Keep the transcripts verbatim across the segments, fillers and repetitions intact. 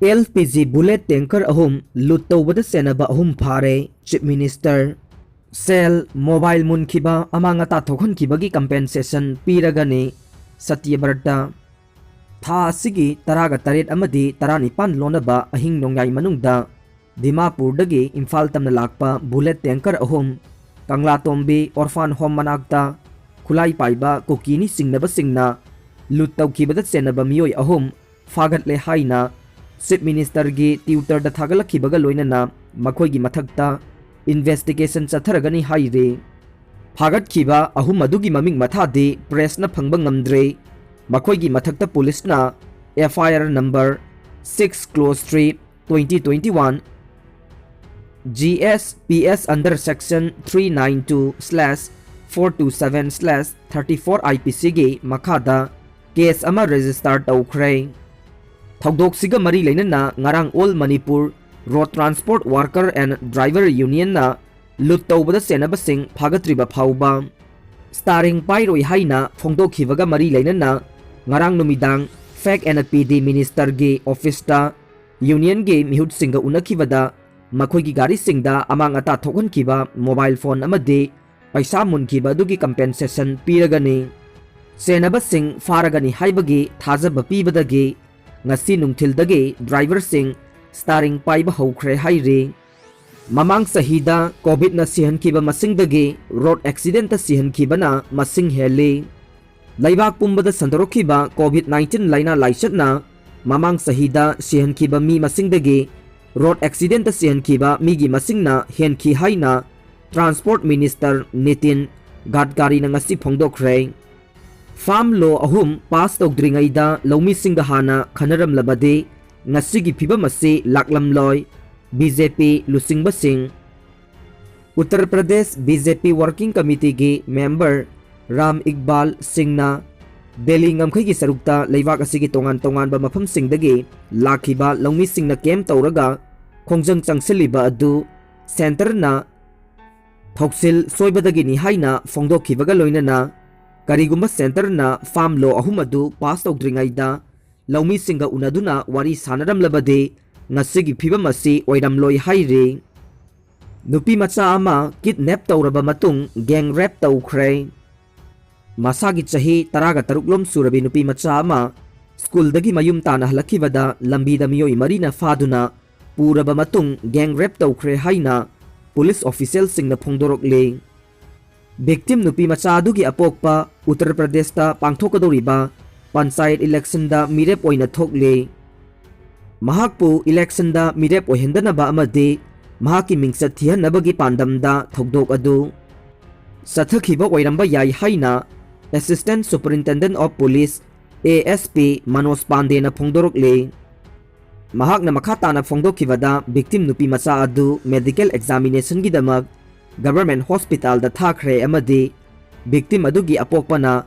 L P G bullet tanker ꯑꯍꯨꯝ ꯂꯨꯠ ꯇꯧꯕꯗ ꯆꯦꯟꯅꯕ ꯑꯍꯨꯝ ꯐꯥꯔꯦ, Chief Minister꯫ ꯁꯦꯜ, ꯃꯣꯕꯥꯏꯜ ꯃꯨꯟꯈꯤꯕ, ꯑꯃꯥꯡ ꯑꯇꯥ ꯊꯣꯛꯍꯟꯈꯤꯕꯒꯤ compensation ꯄꯤꯔꯒꯅꯤ, ꯁꯇ꯭ꯌꯕ꯭ꯔꯇ꯫ ꯊꯥ ꯑꯁꯤꯒꯤ ꯇꯔꯥꯒ ꯇꯔꯦꯠ ꯑꯃꯗꯤ ꯇꯔꯥꯅꯤꯄꯥꯟ ꯂꯣꯟꯅꯕ ꯑꯍꯤꯡ ꯅꯣꯡꯌꯥꯏ ꯃꯅꯨꯡꯗ ꯗꯤꯃꯥꯄꯨꯔꯗꯒꯤ ꯏꯝꯐꯥꯜ ꯇꯝꯅ ꯂꯥꯛꯄ bullet tanker ꯑꯍꯨꯝ ꯀꯪꯂꯥꯇꯣꯝꯕꯤ orphan home ꯃꯅꯥꯛꯇ ꯈꯨꯠꯂꯥꯏ ꯄꯥꯏꯕ ꯀꯨꯀꯤꯅꯤ ꯆꯤꯡꯅꯕꯁꯤꯡꯅ ꯂꯨꯠ ꯇꯧꯈꯤꯕꯗ ꯆꯦꯟꯅꯕ ꯃꯤꯑꯣꯏ ꯑꯍꯨꯝ ꯐꯥꯒꯠꯂꯦ ꯍꯥꯏꯅ Chief Ministerꯒꯤ Twitterꯗ ꯊꯥꯒꯠꯂꯛꯈꯤꯕꯒ ꯂꯣꯏꯅꯅ ꯃꯈꯣꯏꯒꯤ ꯃꯊꯛꯇ investigation ꯆꯠꯊꯔꯒꯅꯤ ꯍꯥꯏꯔꯤ꯫ ꯐꯥꯒꯠꯈꯤꯕ ꯑꯍꯨꯝ ꯑꯗꯨꯒꯤ ꯃꯃꯤꯡ ꯃꯊꯥꯗꯤ pressꯅ ꯐꯪꯕ ꯉꯝꯗ꯭ꯔꯤ꯫ ꯃꯈꯣꯏꯒꯤ ꯃꯊꯛꯇ ꯄꯨꯂꯤꯁꯅ F I R number six clause three twenty twenty-one G S P S under section three nine two slash four two seven slash thirty four I P Cꯒꯤ ꯃꯈꯥꯗ case ꯑꯃ register ꯇꯧꯈ꯭ꯔꯦ꯫ ꯊꯧꯗꯣꯛꯁꯤꯒ ꯃꯔꯤ ꯂꯩꯅꯅ ꯉꯔꯥꯡ All Manipur Road Transport Worker and Driver Unionꯅ ꯂꯨꯠ ꯇꯧꯕꯗ ꯆꯦꯟꯅꯕꯁꯤꯡ ꯐꯥꯒꯠꯇ꯭ꯔꯤꯕ ꯐꯥꯎꯕ steering ꯄꯥꯏꯔꯣꯏ ꯍꯥꯏꯅ ꯐꯣꯡꯗꯣꯛꯈꯤꯕꯒ ꯃꯔꯤ ꯂꯩꯅꯅ ꯉꯔꯥꯡ ꯅꯨꯃꯤꯗꯥꯡ Fake and P D Ministerꯒꯤ officeꯇ unionꯒꯤ ꯃꯤꯍꯨꯠꯁꯤꯡꯒ ꯎꯅꯈꯤꯕꯗ ꯃꯈꯣꯏꯒꯤ ꯒꯥꯔꯤꯁꯤꯡꯗ ꯑꯃꯥꯡ ꯑꯇꯥ ꯊꯣꯛꯍꯟꯈꯤꯕ mobile phone ꯑꯃꯗꯤ ꯄꯩꯁꯥ ꯃꯨꯟꯈꯤꯕ ꯑꯗꯨꯒꯤ compensation ꯄꯤꯔꯒꯅꯤ꯫ ꯆꯦꯟꯅꯕꯁꯤꯡ ꯐꯥꯔꯒꯅꯤ ꯍꯥꯏꯕꯒꯤ ꯊꯥꯖꯕ ꯄꯤꯕꯗꯒꯤ ꯉꯁꯤ ꯅꯨꯡꯊꯤꯜꯗꯒꯤ driverꯁꯤꯡ steering ꯄꯥꯏꯕ ꯍꯧꯈ꯭ꯔꯦ ꯍꯥꯏꯔꯤ꯫ ꯃꯃꯥꯡ ꯆꯍꯤꯗ COVIDꯅ ꯁꯤꯍꯟꯈꯤꯕ ꯃꯁꯤꯡꯗꯒꯤ road accidentꯇ ꯁꯤꯍꯟꯈꯤꯕꯅ ꯃꯁꯤꯡ ꯍꯦꯜꯂꯤ꯫ ꯂꯩꯕꯥꯛ ꯄꯨꯝꯕꯗ ꯁꯟꯗꯣꯔꯛꯈꯤꯕ COVID nineteen ꯂꯥꯏꯅꯥ ꯂꯥꯏꯆꯠꯅ ꯃꯃꯥꯡ ꯆꯍꯤꯗ ꯁꯤꯍꯟꯈꯤꯕ ꯃꯤ ꯃꯁꯤꯡꯗꯒꯤ road accidentꯇ ꯁꯤꯍꯟꯈꯤꯕ ꯃꯤꯒꯤ ꯃꯁꯤꯡꯅ ꯍꯦꯟꯈꯤ ꯍꯥꯏꯅ Transport Minister ꯅꯤꯇꯤꯟ ꯒꯗꯀꯥꯔꯤꯅ ꯉꯁꯤ ꯐꯣꯡꯗꯣꯛꯈ꯭ꯔꯦ꯫ Farm Law ꯑꯍꯨꯝ pass ꯇꯧꯗ꯭ꯔꯤꯉꯩꯗ ꯂꯧꯃꯤꯁꯤꯡꯒ ꯍꯥꯟꯅ ꯈꯟꯅꯔꯝꯂꯕꯗꯤ ꯉꯁꯤꯒꯤ ꯐꯤꯕꯝ ꯑꯁꯤ ꯂꯥꯛꯂꯝꯂꯣꯏ, BJP ꯂꯨꯆꯤꯡꯕꯁꯤꯡ꯫ Uttar Pradesh BJP Working Committeeꯒꯤ member Ram Iqbal ꯁꯤꯡꯅ ꯗꯦꯜꯂꯤ ꯉꯝꯈꯩꯒꯤ ꯁꯔꯨꯛꯇ ꯂꯩꯕꯥꯛ ꯑꯁꯤꯒꯤ ꯇꯣꯉꯥꯟ ꯇꯣꯉꯥꯟꯕ ꯃꯐꯝꯁꯤꯡꯗꯒꯤ ꯂꯥꯛꯈꯤꯕ ꯂꯧꯃꯤꯁꯤꯡꯅ camp ꯇꯧꯔꯒ ꯈꯣꯡꯖꯪ ꯆꯪꯁꯤꯜꯂꯤꯕ ꯑꯗꯨ centreꯅ ꯊꯧꯁꯤꯜ ꯁꯣꯏꯕꯗꯒꯤꯅꯤ ꯍꯥꯏꯅ ꯐꯣꯡꯗꯣꯛꯈꯤꯕꯒ ꯂꯣꯏꯅꯅ ꯀꯔꯤꯒꯨꯝꯕ centreꯅ Farm Law ꯑꯍꯨꯝ ꯑꯗꯨ pass ꯇꯧꯗ꯭ꯔꯤꯉꯩꯗ ꯂꯧꯃꯤꯁꯤꯡꯒ ꯎꯅꯗꯨꯅ ꯋꯥꯔꯤ ꯁꯥꯟꯅꯔꯝꯂꯕꯗꯤ ꯉꯁꯤꯒꯤ ꯐꯤꯕꯝ ꯑꯁꯤ ꯑꯣꯏꯔꯝꯂꯣꯏ ꯍꯥꯏꯔꯤ꯫ ꯅꯨꯄꯤ ꯃꯆꯥ ꯑꯃ ꯀꯤꯗꯅꯦꯞ ꯇꯧꯔꯕ ꯃꯇꯨꯡ ꯒꯦꯡ ꯔꯦꯞ ꯇꯧꯈ꯭ꯔꯦ꯫ ꯃꯁꯥꯒꯤ ꯆꯍꯤ ꯇꯔꯥꯒ ꯇꯔꯨꯛ ꯂꯣꯝ ꯁꯨꯔꯕꯤ ꯅꯨꯄꯤ ꯃꯆꯥ ꯑꯃ ꯁ꯭ꯀꯨꯜꯗꯒꯤ ꯃꯌꯨꯝ ꯇꯥꯅ ꯍꯜꯂꯛꯈꯤꯕꯗ ꯂꯝꯕꯤꯗ ꯃꯤꯑꯣꯏ ꯃꯔꯤꯅ ꯐꯥꯗꯨꯅ ꯄꯨꯔꯕ ꯃꯇꯨꯡ ꯒꯦꯡ ꯔꯦꯞ ꯇꯧꯈ꯭ꯔꯦ ꯍꯥꯏꯅ ꯄꯨꯂꯤꯁ ꯑꯣꯐꯤꯁꯤꯌꯦꯜꯁꯤꯡꯅ ꯐꯣꯡꯗꯣꯔꯛꯂꯤ꯫ ꯚꯤꯛꯇꯤꯝ ꯅꯨꯄꯤ ꯃꯆꯥ ꯑꯗꯨꯒꯤ ꯑꯄꯣꯛꯄ ꯎꯠꯇꯔ ꯄ꯭ꯔꯗꯦꯁꯇ ꯄꯥꯡꯊꯣꯛꯀꯗꯧꯔꯤꯕ ꯄꯟꯆꯥꯌꯠ ꯏꯂꯦꯛꯁꯟꯗ ꯃꯤꯔꯦꯞ ꯑꯣꯏꯅ ꯊꯣꯛꯂꯤ꯫ ꯃꯍꯥꯛꯄꯨ ꯏꯂꯦꯛꯁꯟꯗ ꯃꯤꯔꯦꯞ ꯑꯣꯏꯍꯟꯗꯅꯕ ꯑꯃꯗꯤ ꯃꯍꯥꯛꯀꯤ ꯃꯤꯡꯆꯠ ꯊꯤꯍꯟꯅꯕꯒꯤ ꯄꯥꯟꯗꯝꯗ ꯊꯧꯗꯣꯛ ꯑꯗꯨ ꯆꯠꯊꯈꯤꯕ ꯑꯣꯏꯔꯝꯕ ꯌꯥꯏ ꯍꯥꯏꯅ Assistant Superintendent of Police, A S P, Manoj ꯄꯥꯟꯗꯦꯅ ꯐꯣꯡꯗꯣꯔꯛꯂꯤ꯫ ꯃꯍꯥꯛꯅ ꯃꯈꯥ ꯇꯥꯅ ꯐꯣꯡꯗꯣꯛꯈꯤꯕꯗ, ꯚꯤꯛꯇꯤꯝ ꯅꯨꯄꯤ ꯃꯆꯥ ꯑꯗꯨ ꯃꯦꯗꯤꯀꯦꯜ ꯑꯦꯛꯖꯥꯃꯤꯅꯦꯁꯟꯒꯤꯗꯃꯛ ꯒꯚꯔꯟꯃꯦꯟꯠ ꯍꯣꯁꯄꯤꯇꯥꯜꯗ ꯊꯥꯈ꯭ꯔꯦ ꯑꯃꯗꯤ ꯚꯤꯛꯇꯤꯝ ꯑꯗꯨꯒꯤ ꯑꯄꯣꯛꯄꯅ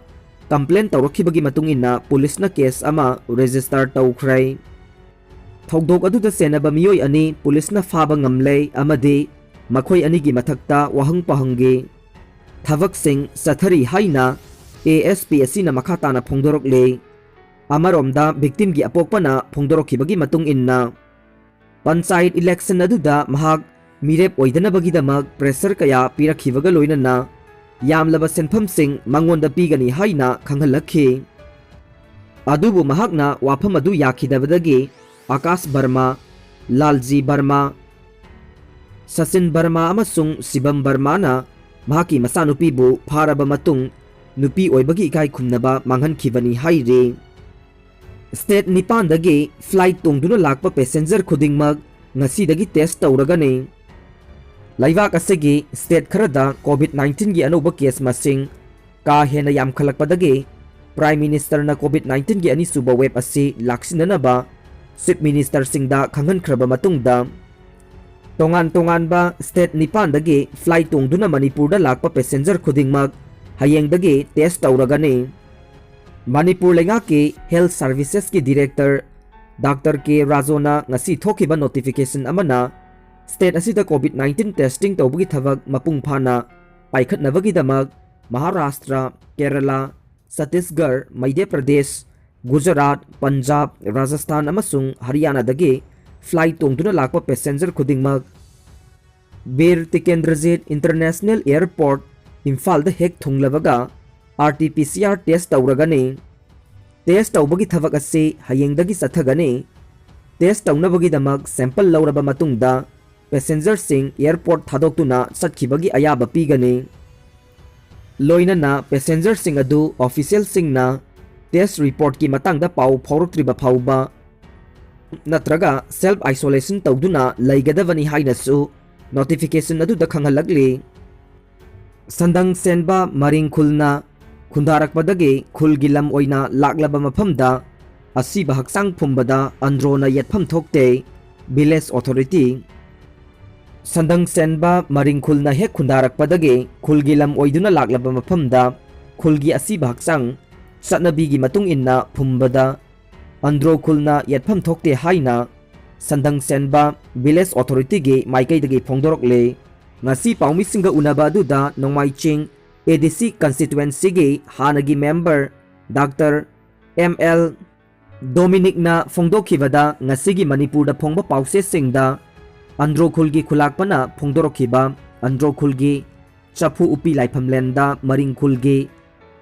ꯀꯝꯄ꯭ꯂꯦꯟ ꯇꯧꯔꯛꯈꯤꯕꯒꯤ ꯃꯇꯨꯡ ꯏꯟꯅ ꯄꯨꯂꯤꯁꯅ ꯀꯦꯁ ꯑꯃ ꯔꯦꯖꯤꯁꯇꯔ ꯇꯧꯈ꯭ꯔꯦ꯫ ꯊꯧꯗꯣꯛ ꯑꯗꯨꯗ ꯆꯦꯟꯅꯕ ꯃꯤꯑꯣꯏ ꯑꯅꯤ ꯄꯨꯂꯤꯁꯅ ꯐꯥꯕ ꯉꯝꯂꯦ ꯑꯃꯗꯤ ꯃꯈꯣꯏ ꯑꯅꯤꯒꯤ ꯃꯊꯛꯇ ꯋꯥꯍꯪ ꯄꯥꯎꯍꯪꯒꯤ ꯊꯕꯛꯁꯤꯡ ꯆꯠꯊꯔꯤ ꯍꯥꯏꯅ A S P ꯑꯁꯤꯅ ꯃꯈꯥ ꯇꯥꯅ ꯐꯣꯡꯗꯣꯔꯛꯂꯤ꯫ ꯑꯃꯔꯣꯝꯗ, ꯚꯤꯛꯇꯤꯝꯒꯤ ꯑꯄꯣꯛꯄꯅ ꯐꯣꯡꯗꯣꯔꯛꯈꯤꯕꯒꯤ ꯃꯇꯨꯡ ꯏꯟꯅ, ꯄꯟꯆꯥꯌꯠ ꯏꯂꯦꯛꯁꯟ ꯑꯗꯨꯗ ꯃꯍꯥꯛ ꯃꯤꯔꯦꯞ ꯑꯣꯏꯗꯅꯕꯒꯤꯗꯃꯛ ꯄ꯭ꯔꯦꯁꯔ ꯀꯌꯥ ꯄꯤꯔꯛꯈꯤꯕꯒ ꯂꯣꯏꯅꯅ ꯌꯥꯝꯂꯕ ꯁꯦꯟꯐꯝꯁꯤꯡ ꯃꯉꯣꯟꯗ ꯄꯤꯒꯅꯤ ꯍꯥꯏꯅ ꯈꯪꯍꯜꯂꯛꯈꯤ꯫ ꯑꯗꯨꯕꯨ ꯃꯍꯥꯛꯅ ꯋꯥꯐꯝ ꯑꯗꯨ ꯌꯥꯈꯤꯗꯕꯗꯒꯤ ꯑꯀꯥꯁ ꯕꯔꯃꯥ, ꯂꯥꯜꯖꯤ ꯕꯔꯃꯥ, ꯁꯆꯤꯟ ꯕꯔꯃꯥ ꯑꯃꯁꯨꯡ ꯁꯤꯕꯝ ꯕꯔꯃꯥꯅ ꯃꯍꯥꯛꯀꯤ ꯃꯆꯥꯅꯨꯄꯤꯕꯨ ꯐꯥꯔꯕ ꯃꯇꯨꯡ ꯅꯨꯄꯤ ꯑꯣꯏꯕꯒꯤ ꯏꯀꯥꯏ ꯈꯨꯝꯅꯕ ꯃꯥꯡꯍꯟꯈꯤꯕꯅꯤ ꯍꯥꯏꯔꯤ꯫ ꯁ꯭ꯇꯦꯠ ꯅꯤꯄꯥꯟꯗꯒꯤ ꯐ꯭ꯂꯥꯏꯠ ꯇꯣꯡꯗꯨꯅ ꯂꯥꯛꯄ ꯄꯦꯁꯦꯟꯖꯔ ꯈꯨꯗꯤꯡꯃꯛ ꯉꯁꯤꯗꯒꯤ ꯇꯦꯁ ꯇꯧꯔꯒꯅꯤ꯫ ꯂꯩꯕꯥꯛ ꯑꯁꯤꯒꯤ ꯁ꯭ꯇꯦꯠ ꯈꯔꯗ ꯀꯣꯚꯤꯗ ꯅꯥꯏꯟꯇꯤꯟꯒꯤ ꯑꯅꯧꯕ ꯀꯦꯁ ꯃꯁꯤꯡ ꯀꯥ ꯍꯦꯟꯅ ꯌꯥꯝꯈꯠꯂꯛꯄꯗꯒꯤ ꯄ꯭ꯔꯥꯏꯝ ꯃꯤꯅꯤꯁꯇꯔꯅ ꯀꯣꯚꯤꯗ ꯅꯥꯏꯟꯇꯤꯟꯒꯤ ꯑꯅꯤꯁꯨꯕ ꯋꯦꯕ ꯑꯁꯤ ꯂꯥꯛꯁꯤꯟꯅꯅꯕ ꯆꯤꯐ ꯃꯤꯅꯤꯁꯇꯔꯁꯤꯡꯗ ꯈꯪꯍꯟꯈ꯭ꯔꯕ ꯃꯇꯨꯡꯗ, ꯇꯣꯉꯥꯟ ꯇꯣꯉꯥꯟꯕ ꯁ꯭ꯇꯦꯠ ꯅꯤꯄꯥꯟꯗꯒꯤ ꯐ꯭ꯂꯥꯏꯠ ꯇꯣꯡꯗꯨꯅ ꯃꯅꯤꯄꯨꯔꯗ ꯂꯥꯛꯄ ꯄꯦꯁꯦꯟꯖꯔ ꯈꯨꯗꯤꯡꯃꯛ ꯍꯌꯦꯡꯗꯒꯤ ꯇꯦꯁ ꯇꯧꯔꯒꯅꯤ꯫ ꯃꯅꯤꯄꯨꯔ ꯂꯩꯉꯥꯛꯀꯤ ꯍꯦꯜꯊ ꯁꯔꯚꯤꯁꯦꯁꯀꯤ ꯗꯤꯔꯦꯛꯇꯔ ꯗꯥꯛꯇꯔ ꯀꯦ ꯔꯥꯖꯣꯅ ꯉꯁꯤ ꯊꯣꯛꯈꯤꯕ ꯅꯣꯇꯤꯐꯤꯀꯦꯁꯟ ꯑꯃꯅ ꯁ꯭ꯇꯦꯠ ꯑꯁꯤꯗ ꯀꯣꯚꯤꯗ ꯅꯥꯏꯟꯇꯤꯟ ꯇꯦꯁꯇꯤꯡ ꯇꯧꯕꯒꯤ ꯊꯕꯛ ꯃꯄꯨꯡ ꯐꯥꯅ ꯄꯥꯏꯈꯠꯅꯕꯒꯤꯗꯃꯛ ꯃꯍꯥꯔꯥꯁꯇ꯭ꯔ, ꯀꯦꯔꯂꯥ, ꯆꯇꯤꯁꯒꯔ, ꯃꯙ꯭ꯌ ꯄ꯭ꯔꯗꯦꯁ, ꯒꯨꯖꯔꯥꯠ, ꯄꯟꯖꯥꯕ, ꯔꯥꯖꯁꯊꯥꯟ ꯑꯃꯁꯨꯡ ꯍꯔꯤꯌꯥꯅꯥꯗꯒꯤ flight ꯇꯣꯡꯗꯨꯅ ꯂꯥꯛꯄ passenger ꯈꯨꯗꯤꯡꯃꯛ ꯕꯤꯔ ꯇꯤꯀꯦꯟꯗ꯭ꯔꯖꯤꯠ International Airport, ꯏꯝꯐꯥꯜꯗ ꯍꯦꯛ ꯊꯨꯡꯂꯕꯒ RT-PCR test ꯇꯧꯔꯒꯅꯤ꯫ Test ꯇꯧꯕꯒꯤ ꯊꯕꯛ ꯑꯁꯤ ꯍꯌꯦꯡꯗꯒꯤ ꯆꯠꯊꯒꯅꯤ꯫ Test ꯇꯧꯅꯕꯒꯤꯗꯃꯛ sample ꯂꯧꯔꯕ ꯃꯇꯨꯡꯗ passengerꯁꯤꯡ airport ꯊꯥꯗꯣꯛꯇꯨꯅ ꯆꯠꯈꯤꯕꯒꯤ ꯑꯌꯥꯕ ꯄꯤꯒꯅꯤ꯫ ꯂꯣꯏꯅꯅ passengerꯁꯤꯡ ꯑꯗꯨ officialꯁꯤꯡꯅ test reportꯀꯤ ꯃꯇꯥꯡꯗ ꯄꯥꯎ ꯐꯥꯎꯔꯛꯇ꯭ꯔꯤꯕ ꯐꯥꯎꯕ ꯅꯠꯇ꯭ꯔꯒ self isolation ꯇꯧꯗꯨꯅ ꯂꯩꯒꯗꯕꯅꯤ ꯍꯥꯏꯅꯁꯨ notification ꯑꯗꯨꯗ ꯈꯪꯍꯜꯂꯛꯂꯤ꯫ ꯁꯟꯗꯪ ꯁꯦꯟꯕ ꯃꯔꯤꯡ ꯈꯨꯜꯅ ꯈꯨꯟꯗꯥꯔꯛꯄꯗꯒꯤ ꯈꯨꯜꯒꯤ ꯂꯝ ꯑꯣꯏꯅ ꯂꯥꯛꯂꯕ ꯃꯐꯝꯗ ꯑꯁꯤꯕ ꯍꯛꯆꯥꯡ ꯐꯨꯝꯕꯗ ꯑꯟꯗ꯭ꯔꯣꯅ ꯌꯦꯠꯐꯝ ꯊꯣꯛꯇꯦ, village authority꯫ ꯁꯟꯗꯪ ꯁꯦꯟꯕ ꯃꯔꯤꯡ ꯈꯨꯜꯅ ꯍꯦꯛ ꯈꯨꯟꯗꯥꯔꯛꯄꯗꯒꯤ ꯈꯨꯜꯒꯤ ꯂꯝ ꯑꯣꯏꯗꯨꯅ ꯂꯥꯛꯂꯕ ꯃꯐꯝꯗ ꯈꯨꯜꯒꯤ ꯑꯁꯤꯕ ꯍꯛꯆꯥꯡ ꯆꯠꯅꯕꯤꯒꯤ ꯃꯇꯨꯡ ꯏꯟꯅ ꯐꯨꯝꯕꯗ ꯑꯟꯗ꯭ꯔꯣ ꯈꯨꯜꯅ ꯌꯦꯠꯐꯝ ꯊꯣꯛꯇꯦ ꯍꯥꯏꯅ ꯁꯟꯗꯪ ꯁꯦꯟꯕ village authorityꯒꯤ ꯃꯥꯏꯀꯩꯗꯒꯤ ꯐꯣꯡꯗꯣꯔꯛꯂꯦ꯫ ꯉꯁꯤ ꯄꯥꯎꯃꯤꯁꯤꯡꯒ ꯎꯅꯕ ꯑꯗꯨꯗ ꯅꯣꯡꯃꯥꯏꯆꯤꯡ ADC constituencyꯒꯤ ꯍꯥꯟꯅꯒꯤ member Doctor M L Dominicꯅ ꯐꯣꯡꯗꯣꯛꯈꯤꯕꯗ, ꯉꯁꯤꯒꯤ ꯃꯅꯤꯄꯨꯔꯗ ꯐꯣꯡꯕ ꯄꯥꯎꯆꯦꯁꯤꯡꯗ ꯑꯟꯗ꯭ꯔꯣ ꯈꯨꯜꯒꯤ ꯈꯨꯂꯥꯛꯄꯅ ꯐꯣꯡꯗꯣꯔꯛꯈꯤꯕ ꯑꯟꯗ꯭ꯔꯣ ꯈꯨꯜꯒꯤ ꯆꯐꯨ ꯎꯞꯄꯤ ꯂꯥꯏꯐꯝꯂꯦꯟꯗ ꯃꯔꯤꯡ ꯈꯨꯜꯒꯤ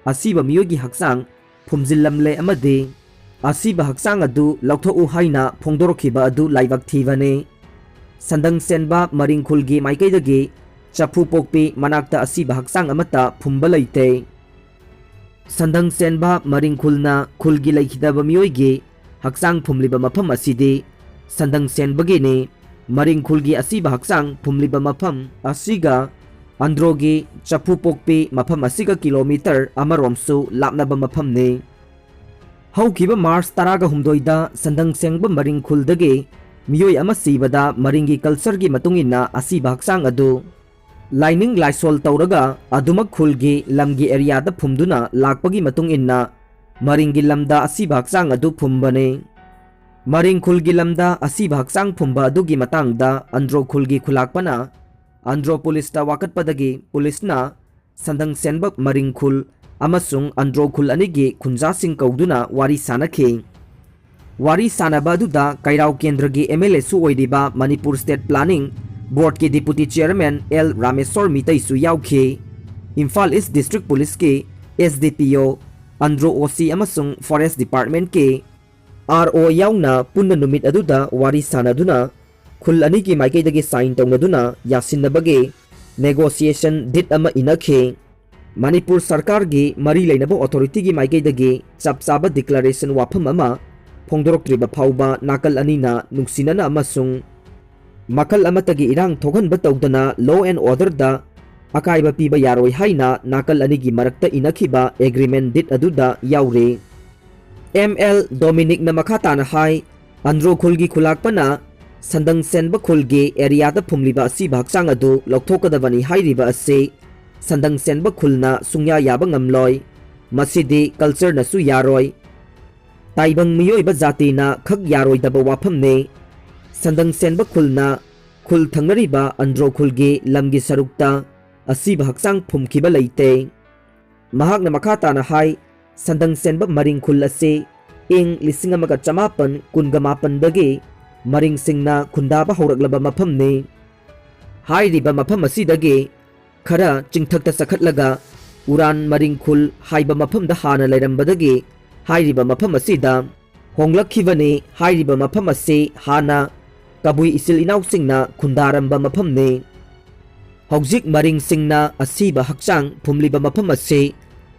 ꯑꯁꯤꯕ ꯃꯤꯑꯣꯏꯒꯤ ꯍꯛꯆꯥꯡ ꯐꯨꯝꯖꯤꯜꯂꯝꯂꯦ ꯑꯃꯗꯤ ꯑꯁꯤꯕ ꯍꯛꯆꯥꯡ ꯑꯗꯨ ꯂꯧꯊꯣꯛꯎ ꯍꯥꯏꯅ ꯐꯣꯡꯗꯣꯔꯛꯈꯤꯕ ꯑꯗꯨ ꯂꯥꯏꯕꯛ ꯊꯤꯕꯅꯤ꯫ ꯁꯟꯗꯪ ꯁꯦꯟꯕ ꯃꯔꯤꯡ ꯈꯨꯜꯒꯤ ꯃꯥꯏꯀꯩꯗꯒꯤ ꯆꯐꯨ ꯄꯣꯛꯄꯤ ꯃꯅꯥꯛꯇ ꯑꯁꯤꯕ ꯍꯛꯆꯥꯡ ꯑꯃꯠꯇ ꯐꯨꯝꯕ ꯂꯩꯇꯦ꯫ ꯁꯟꯗꯪ ꯁꯦꯟꯕ ꯃꯔꯤꯡ ꯈꯨꯜꯅ ꯈꯨꯜꯒꯤ ꯂꯩꯈꯤꯗꯕ ꯃꯤꯑꯣꯏꯒꯤ ꯍꯛꯆꯥꯡ ꯐꯨꯝꯂꯤꯕ ꯃꯐꯝ ꯑꯁꯤꯗꯤ ꯁꯟꯗꯪ ꯁꯦꯟꯕꯒꯤꯅꯤ꯫ ꯃꯔꯤꯡ ꯈꯨꯜꯒꯤ ꯑꯁꯤꯕ ꯍꯛꯆꯥꯡ ꯐꯨꯝꯂꯤꯕ ꯃꯐꯝ ꯑꯁꯤꯒ ꯑꯟꯗ꯭ꯔꯣꯒꯤ ꯆꯐꯨ ꯄꯣꯛꯄꯤ ꯃꯐꯝ ꯑꯁꯤꯒ kilometre ꯑꯃꯔꯣꯝꯁꯨ ꯂꯥꯞꯅꯕ ꯃꯐꯝꯅꯤ꯫ ꯍꯧꯈꯤꯕ March ꯇꯔꯥꯒ ꯍꯨꯝꯗꯣꯏꯗ ꯁꯟꯗꯪ ꯁꯦꯡꯕ ꯃꯔꯤꯡ ꯈꯨꯜꯗꯒꯤ ꯃꯤꯑꯣꯏ ꯑꯃ ꯁꯤꯕꯗ ꯃꯔꯤꯡꯒꯤ cultureꯒꯤ ꯃꯇꯨꯡ ꯏꯟꯅ ꯑꯁꯤꯕ ꯍꯛꯆꯥꯡ ꯑꯗꯨ ꯂꯥꯏꯅꯤꯡ ꯂꯥꯏꯁꯣꯜ ꯇꯧꯔꯒ ꯑꯗꯨꯃꯛ ꯈꯨꯜꯒꯤ ꯂꯝꯒꯤ areaꯗ ꯐꯨꯝꯗꯨꯅ ꯂꯥꯛꯄꯒꯤ ꯃꯇꯨꯡ ꯏꯟꯅ ꯃꯔꯤꯡꯒꯤ ꯂꯝꯗ ꯑꯁꯤꯕ ꯍꯛꯆꯥꯡ ꯑꯗꯨ ꯐꯨꯝꯕꯅꯤ꯫ ꯃꯔꯤꯡ ꯈꯨꯜꯒꯤ ꯂꯝꯗ ꯑꯁꯤꯕ ꯍꯛꯆꯥꯡ ꯐꯨꯝꯕ ꯑꯗꯨꯒꯤ ꯃꯇꯥꯡꯗ ꯑꯟꯗ꯭ꯔꯣ ꯈꯨꯜꯒꯤ ꯈꯨꯂꯥꯛꯄꯅ ꯑꯟꯗ꯭ꯔꯣ ꯄꯨꯂꯤꯁꯇ ꯋꯥꯀꯠꯄꯗꯒꯤ ꯄꯨꯂꯤꯁꯅ ꯁꯟꯗꯪ ꯁꯦꯟꯕ ꯃꯔꯤꯡ ꯈꯨꯜ ꯑꯃꯁꯨꯡ ꯑꯟꯗ꯭ꯔꯣ ꯈꯨꯜ ꯑꯅꯤꯒꯤ ꯈꯨꯟꯖꯥꯁꯤꯡ ꯀꯧꯗꯨꯅ ꯋꯥꯔꯤ ꯁꯥꯅꯈꯤ꯫ ꯋꯥꯔꯤ ꯁꯥꯅꯕ ꯑꯗꯨꯗ ꯀꯩꯔꯥꯎ ꯀꯦꯟꯗ꯭ꯔꯒꯤ MLAꯁꯨ ꯑꯣꯏꯔꯤꯕ ꯃꯅꯤꯄꯨꯔ State Planning Boardꯀꯤ Deputy Chairman ꯑꯦꯜ ꯔꯥꯃꯦꯁꯣꯔ ꯃꯤꯇꯩꯁꯨ ꯌꯥꯎꯈꯤ꯫ Imphal East District Policeꯀꯤ SDPO, Andro OC ꯑꯃꯁꯨꯡ Forest Departmentꯀꯤ RO ꯌꯥꯎꯅ ꯄꯨꯟꯅ ꯅꯨꯃꯤꯠ ꯑꯗꯨꯗ ꯋꯥꯔꯤ ꯁꯥꯅꯗꯨꯅ ꯈꯨꯜ ꯑꯅꯤꯒꯤ ꯃꯥꯏꯀꯩꯗꯒꯤ sign ꯇꯧꯅꯗꯨꯅ ꯌꯥꯁꯤꯟꯅꯕꯒꯤ negotiation deed ꯑꯃ ꯏꯅꯈꯤ꯫ ꯃꯅꯤꯄꯨꯔ ꯁꯔꯀꯥꯔꯒꯤ ꯃꯔꯤ ꯂꯩꯅꯕ authorityꯒꯤ ꯃꯥꯏꯀꯩꯗꯒꯤ ꯆꯞ ꯆꯥꯕ declaration ꯋꯥꯐꯝ ꯑꯃ ꯐꯣꯡꯗꯣꯔꯛꯇ꯭ꯔꯤꯕ ꯐꯥꯎꯕ ꯅꯥꯀꯜ ꯑꯅꯤꯅ ꯅꯨꯡꯁꯤꯅꯅ ꯑꯃꯁꯨꯡ ꯃꯈꯜ ꯑꯃꯠꯇꯒꯤ ꯏꯔꯥꯡ ꯊꯣꯛꯍꯟꯕ ꯇꯧꯗꯅ law and orderꯗ ꯑꯀꯥꯏꯕ ꯄꯤꯕ ꯌꯥꯔꯣꯏ ꯍꯥꯏꯅ ꯅꯥꯀꯜ ꯑꯅꯤꯒꯤ ꯃꯔꯛꯇ ꯏꯅꯈꯤꯕ agreement deed ꯑꯗꯨꯗ ꯌꯥꯎꯔꯤ꯫ ML ꯗꯣꯃꯤꯅꯤꯛꯅ ꯃꯈꯥ ꯇꯥꯅ ꯍꯥꯏ, ꯑꯟꯗ꯭ꯔꯣ ꯈꯨꯜꯒꯤ ꯈꯨꯂꯥꯛꯄꯅ ꯁꯟꯗꯪ ꯁꯦꯟꯕ ꯈꯨꯜꯒꯤ areaꯗ ꯐꯨꯝꯂꯤꯕ ꯑꯁꯤꯕ ꯍꯛꯆꯥꯡ ꯑꯗꯨ ꯂꯧꯊꯣꯛꯀꯗꯕꯅꯤ ꯍꯥꯏꯔꯤꯕ ꯑꯁꯤ ꯁꯟꯗꯪ ꯁꯦꯟꯕ ꯈꯨꯜꯅ ꯁꯨꯡꯌꯥ ꯌꯥꯕ ꯉꯝꯂꯣꯏ꯫ ꯃꯁꯤꯗꯤ cultureꯅꯁꯨ ꯌꯥꯔꯣꯏ꯫ ꯇꯥꯏꯕꯪ ꯃꯤꯑꯣꯏꯕ ꯖꯥꯇꯤꯅ ꯈꯛ ꯌꯥꯔꯣꯏꯗꯕ ꯋꯥꯐꯝꯅꯤ꯫ ꯁꯟꯗꯪ ꯁꯦꯟꯕ ꯈꯨꯜꯅ ꯈꯨꯜ ꯊꯪꯅꯔꯤꯕ ꯑꯟꯗ꯭ꯔꯣ ꯈꯨꯜꯒꯤ ꯂꯝꯒꯤ ꯁꯔꯨꯛꯇ ꯑꯁꯤꯕ ꯍꯛꯆꯥꯡ ꯐꯨꯝꯈꯤꯕ ꯂꯩꯇꯦ꯫ ꯃꯍꯥꯛꯅ ꯃꯈꯥ ꯇꯥꯅ ꯍꯥꯏ, ꯁꯟꯗꯪ ꯁꯦꯟꯕ ꯃꯔꯤꯡ ꯈꯨꯜ ꯑꯁꯤ ꯏꯪ ꯂꯤꯁꯤꯡ ꯑꯃꯒ ꯆꯃꯥꯄꯟ ꯀꯨꯟꯒ ꯃꯥꯄꯟꯗꯒꯤ ꯃꯔꯤꯡꯁꯤꯡꯅ ꯈꯨꯟꯗꯥꯕ ꯍꯧꯔꯛꯂꯕ ꯃꯐꯝꯅꯤ꯫ ꯍꯥꯏꯔꯤꯕ ꯃꯐꯝ ꯑꯁꯤꯗꯒꯤ ꯈꯔ ꯆꯤꯡꯊꯛꯇ ꯆꯈꯠꯂꯒ ꯎꯔꯥꯟ ꯃꯔꯤꯡ ꯈꯨꯜ ꯍꯥꯏꯕ ꯃꯐꯝꯗ ꯍꯥꯟꯅ ꯂꯩꯔꯝꯕꯗꯒꯤ ꯍꯥꯏꯔꯤꯕ ꯃꯐꯝ ꯑꯁꯤꯗ ꯍꯣꯡꯂꯛꯈꯤꯕꯅꯤ꯫ ꯍꯥꯏꯔꯤꯕ ꯃꯐꯝ ꯑꯁꯤ ꯍꯥꯟꯅ ꯀꯕꯨꯏ ꯏꯆꯤꯜ ꯏꯅꯥꯎꯁꯤꯡꯅ ꯈꯨꯟꯗꯥꯔꯝꯕ ꯃꯐꯝꯅꯤ꯫ ꯍꯧꯖꯤꯛ ꯃꯔꯤꯡꯁꯤꯡꯅ ꯑꯁꯤꯕ ꯍꯛꯆꯥꯡ ꯐꯨꯝꯂꯤꯕ ꯃꯐꯝ ꯑꯁꯤ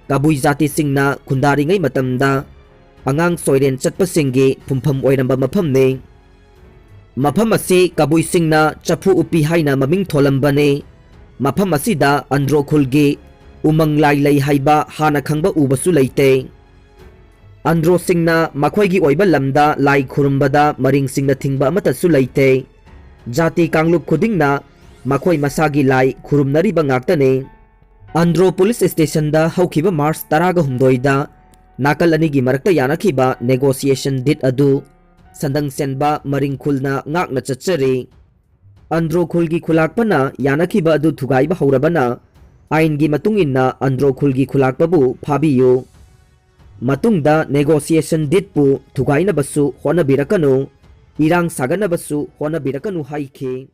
ꯀꯕꯨꯏ ꯖꯥꯇꯤꯁꯤꯡꯅ ꯈꯨꯟꯗꯥꯔꯤꯉꯩ ꯃꯇꯝꯗ ꯑꯉꯥꯡ ꯁꯣꯏꯔꯦꯟ ꯆꯠꯄꯁꯤꯡꯒꯤ ꯐꯨꯝꯐꯝ ꯑꯣꯏꯔꯝꯕ ꯃꯐꯝꯅꯤ꯫ ꯃꯐꯝ ꯑꯁꯤ ꯀꯕꯨꯏꯁꯤꯡꯅ ꯆꯐꯨ ꯎꯞꯄꯤ ꯍꯥꯏꯅ ꯃꯃꯤꯡ ꯊꯣꯜꯂꯝꯕꯅꯤ꯫ ꯃꯐꯝ ꯑꯁꯤꯗ ꯑꯟꯗ꯭ꯔꯣ ꯈꯨꯜꯒꯤ ꯎꯃꯪ ꯂꯥꯏ ꯂꯩ ꯍꯥꯏꯕ ꯍꯥꯟꯅ ꯈꯪꯕ ꯎꯕꯁꯨ ꯂꯩꯇꯦ꯫ ꯑꯟꯗ꯭ꯔꯣꯁꯤꯡꯅ ꯃꯈꯣꯏꯒꯤ ꯑꯣꯏꯕ ꯂꯝꯗ ꯂꯥꯏ ꯈꯨꯔꯨꯝꯕꯗ ꯃꯔꯤꯡꯁꯤꯡꯅ ꯊꯤꯡꯕ ꯑꯃꯠꯇꯁꯨ ꯂꯩꯇꯦ꯫ ꯖꯥꯇꯤ ꯀꯥꯡꯂꯨꯞ ꯈꯨꯗꯤꯡꯅ ꯃꯈꯣꯏ ꯃꯁꯥꯒꯤ ꯂꯥꯏ ꯈꯨꯔꯨꯝꯅꯔꯤꯕ ꯉꯥꯛꯇꯅꯤ꯫ ꯑꯟꯗ꯭ꯔꯣ ꯄꯨꯂꯤꯁ ꯁ꯭ꯇꯦꯁꯟꯗ ꯍꯧꯈꯤꯕ ꯃꯥꯔꯆ ꯇꯔꯥꯒ ꯍꯨꯝꯗꯣꯏꯗ ꯅꯥꯀꯜ ꯑꯅꯤꯒꯤ ꯃꯔꯛꯇ ꯌꯥꯅꯈꯤꯕ negotiation deed ꯑꯗꯨ ꯁꯟꯗꯪ ꯁꯦꯟꯕ ꯃꯔꯤꯡ ꯈꯨꯜꯅ ꯉꯥꯛꯅ ꯆꯠꯆꯔꯤ꯫ ꯑꯟꯗ꯭ꯔꯣ ꯈꯨꯜꯒꯤ ꯈꯨꯂꯥꯛꯄꯅ ꯌꯥꯅꯈꯤꯕ ꯑꯗꯨ ꯊꯨꯒꯥꯏꯕ ꯍꯧꯔꯕꯅ ꯑꯥꯏꯟꯒꯤ ꯃꯇꯨꯡ ꯏꯟꯅ ꯑꯟꯗ꯭ꯔꯣ ꯈꯨꯜꯒꯤ ꯈꯨꯂꯥꯛꯄꯕꯨ ꯐꯥꯕꯤꯌꯨ꯫ ꯃꯇꯨꯡꯗ negotiation ꯗꯦꯠꯄꯨ ꯊꯨꯒꯥꯏꯅꯕꯁꯨ ꯍꯣꯠꯅꯕꯤꯔꯛꯀꯅꯨ, ꯏꯔꯥꯡ ꯁꯥꯒꯠꯅꯕꯁꯨ ꯍꯣꯠꯅꯕꯤꯔꯛꯀꯅꯨ ꯍꯥꯏꯈꯤ꯫